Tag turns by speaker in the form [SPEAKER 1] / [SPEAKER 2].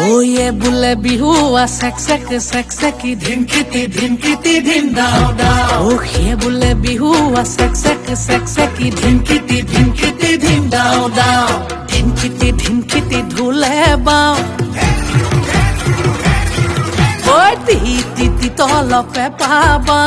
[SPEAKER 1] Way বোলে বিহুৱা check check check চেকি ধিনকিতি ধিনকিতি ধিন দাও দাও। ও সে বোলে বিহুৱা চেক চেক চেক চেকি ধিনকিতি ধিনকিতি ধিন দাও দাও। ধিনকিতি ধিনকিতি ঢোলে বাও, ঐ তিতি তলপে পাবা।